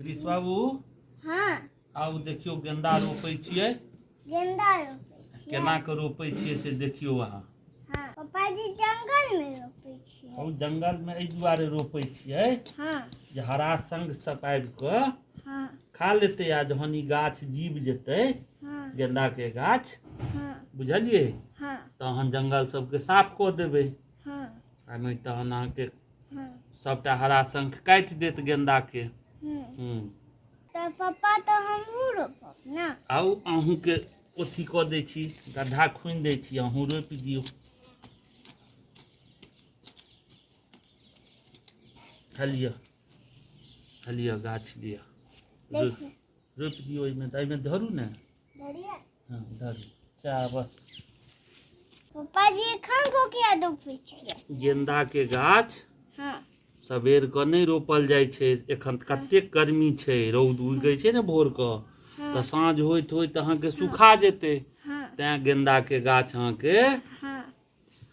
प्रिस बाबू। हाँ। आउ देखियौ गेंदा रोपै छियै। गेंदा रोपै छियै। केना के रोपै छियै से देखियौ अहाँ। हाँ, पापा जी जंगल में रोपै छियै। हम जंगल में एहि दुआरे रोपै छियै। हाँ। जे हरा संग सब आबि कऽ हाँ। खा लेतै आ जहन ई गाछ जीव जेतै। हाँ। गेंदा के गाछ। हाँ। बुझलियै? हाँ। तहन जंगल सबके साफ कऽ देबै। हाँ। आ नहि तहन अहाँके हाँ। सबटा हरा शंख काटि देत गेंदा के। हम्म। तऽ पप्पा तऽ हमहूँ रोपब ने। आउ अहूँके अथी कऽ दै छी, गड्ढा खुनि दै छी, अहूँ रोपि दियौ। हलिअ हलिअ गाछ लिअ, रोपि दियौ एहिमे, तऽ एहिमे धरू ने। हँ धरू, चा बस। पप्पा जी एखन को किया रोपै छियै? गेंदा के गाछ। हाँ। सबेर कऽ नहि रोपल जाइ छै, एखन कतेक गर्मी छै, रौद उगै छै ने भोर कऽ। हाँ। तऽ साँझ होइत होइत अहाँके सुखा जेतै। हाँ। तैं गेंदा के गाछ अहाँके हाँ।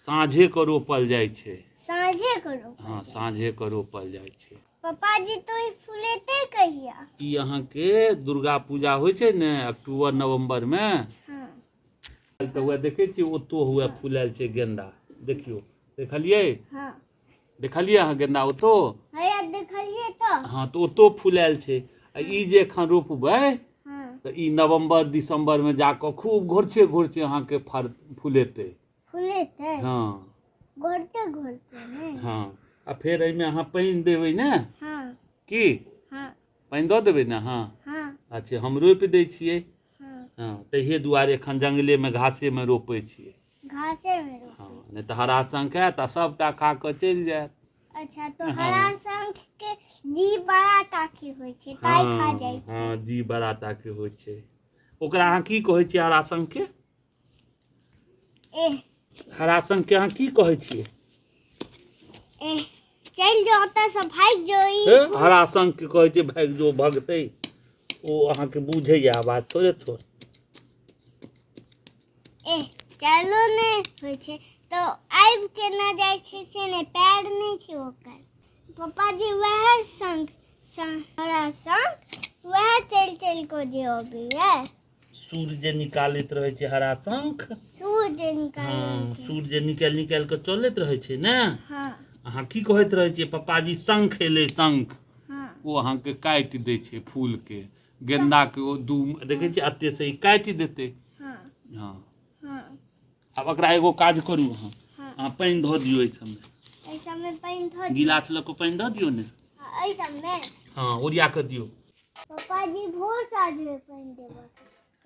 साँझे कऽ रोपल जाइ छै। साँझे कऽ रोपल? हाँ, साँझे कऽ रोपल जाइ छै। पप्पा जी तो ई फुलेतै कहिया? ई अहाँके दुर्गा पूजा होइ छै ने अक्टूबर नवम्बर मे। हाँ। तऽ वएह देखै छियै, ओतौ हुए फुलायल छै गेंदा, देखियौ, देखलियै? हाँ। देखलियै अहाँ गेंदा ओतौ? हैया देखलियै तऽ। हाँ, तऽ ओतौ फुलायल छै आ ई जे एखन रोपबै हाँ। तऽ ई नवम्बर दिसम्बर मे जाकऽ खूब घोरछे घोरछे अहाँके फर फुलेतै। फुलेतै? हाँ। घोरते घोरते ने? हाँ, आ फेर एहिमे अहाँ पानि देबै ने? हाँ। की? हाँ। पानि दऽ देबै ने अहाँ? हाँ। अच्छा, हम रोपि दै छियै। हाँ। हाँ, तहिए दुआरे एखन जंगलेमे घासेमे रोपै छियै। घासेमे रोपै? हाँ, नहि तऽ हरा शंख आयत आ सभटा खा कऽ चलि जायत। अच्छा, तो हाँ। हरा शंख के जी बड़ा टाके होइ छै ताइ खा जाइ छै। हाँ, जी बड़ा टाके होइ छै। ओकरा अहाँ की कहै छियै हरा शंख के? एह। हरा शंख के अहाँ की कहै छियै? एह, चलि जो ओतऽ से, भागि जो ई। हे, हरा शंख के कहै छै भागि जो, भगतै ओ? अहाँके बुझैया आवाज थोड़े थोड़। एह, चलो नहि होइ छै तऽ आबि केना जाइ छै से नहि, पैर नहि छै ओकर। पप्पा जी वएह शंख, हरा शंख वएह चलि चलि कऽ जे अबैया। सूर्य जे निकालैत रहै छै हरा शंख। सूर्य निकालै हाँ छै। सूर्य जे निकालि निकालि कऽ चलैत रहै छै ने। हाँ। अहाँ की कहैत रहै छियै? पप्पाजी शंख एलै शंख। हाँ। ओ अहाँके काटि दै छै फूलके, गेंदाके। ओ दू देखै छियै, एते से ई काटि देतै। हाँ। हाँ। हाँ। आब एकरा एगो काज करू अहाँ। हाँ। अहाँ पानि धऽ दियौ एहि सबमे। एहि सबमे पानि धऽ दियौ? गिलास लऽ कऽ पानि दऽ दियौ ने। हाँ, एहि सबमे? हाँ, ओरिया कऽ दियौ। पप्पा जी भोर साँझमे पानि देबऽ?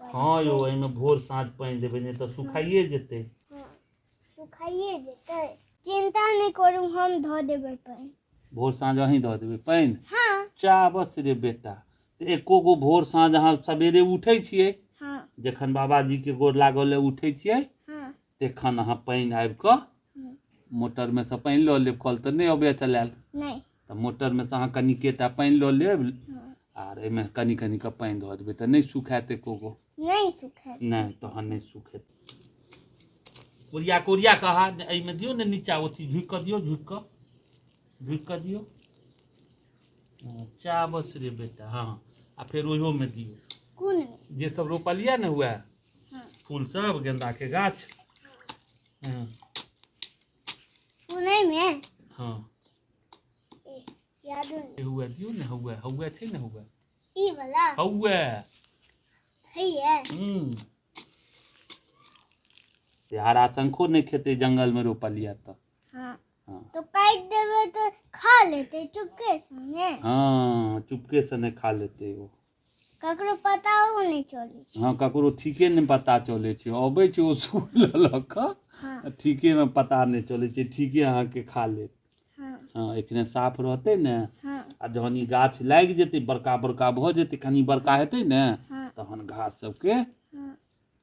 हाँ यौ, एहिमे भोर साँझ पानि देबै, नहि तऽ सुखाइए जेतै। हाँ, सुखाइए जेतै। चिंता नहि करू, हम धऽ देबै पानि। भोर साँझ अहीं धऽ देबै पानि? हाँ। चा बस रे बेटा, तऽ एको गो भोर साँझ अहाँ सवेरे उठै छियै? हाँ। जखन बाबाजीके गोर लागऽ लए उठै छियै हाँ। तखन अहाँ पानि आबि कऽ मोटरमे सँ पानि लऽ लेब। कल तऽ नहि अबैए चलायल? नहि। तऽ मोटरमे सँ अहाँ कनिके टा पानि लऽ लेब। हाँ। आर एहिमे कनि कनि कऽ पानि धऽ देबै तऽ नहि सुखायत एको गो। नहि सुखायत? नहि, तहन नहि सुखेत। कोरिया कोरिया कऽ अहाँ एहिमे दियौ ने, नीचा ओथी झुकि कऽ दियौ, झुकि कऽ, झुकि कऽ दियौ। चा बस रे बेटा। हँ, आ फेर ओहियोमे दियौ। कोनमे? जे सब रोपलियै ने हुए हाँ। फूल सब, गेंदाके गाछ। हँ। कोनमे? हँ। यादो नहि। हुए दियौ ने, हुए हुए छै ने, हुए। ई वाला? हुए। हैया। हूँ, हरा शंखो नहि खेतै जंगलमे रोपलियै तऽ। हाँ। हाँ। तो काटि देबै तऽ खा लेतै चुपके से ने? हाँ, चुपके से नहि खा लेतै ओ। ककरो पताओ नहि चलै छै। हाँ, ककरो ठीके नहि पता चलै छै। अबै छै ओ सूर लऽ लऽ कऽ। हाँ। ठीकेमे पता नहि चलै छै, ठीके अहाँके खा लेत। हाँ। हाँ, एखने साफ रहतै ने। हाँ। आ जहन ई गाछ लागि जेतै, बड़का बड़का भऽ जेतै, कनि बड़का हेतै ने हाँ। तहन घास सबके हाँ।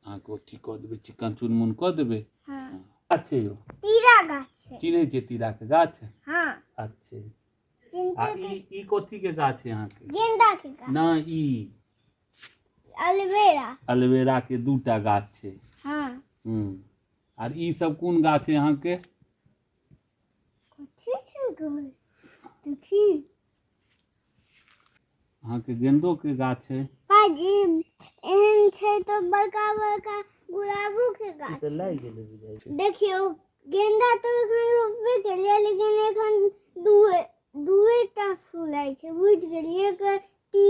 अहाँके ओ ठीक कऽ देबै, चिकन चुनमुन कऽ देबै। हाँ। अच्छे यौ। तीरा गाछ छै। चिन्है छियै तीराके गाछ? हाँ। अच्छे, आ चिन्ते। ई ई कथी के गाछ छै अहाँके? गेंदा के गाछ। नहि, ई एलोवेरा। एलोवेरा के दूटा गाछ छै। हाँ। हूँ, आर ई सब कोन गाछ छै अहाँके? कथी छै गाछ, देखी। अहाँके गेंदोके गाछ है। पाजी, एहन छै तऽ बड़का बड़का गुलाबोके ई गाछ। तऽ लागि गेलै बुझाइ छै। देखियौ, गेंदा तऽ एखन रोपबे केलियै, लेकिन एखन दूए दूएटा फूलाइ छै, बुझि गेलियै? एकर टी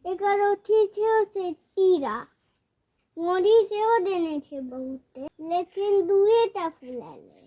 एकर अथी छै से तीरा मोरी सेहो देने छै बहुते, लेकिन दूएटा फूलायल।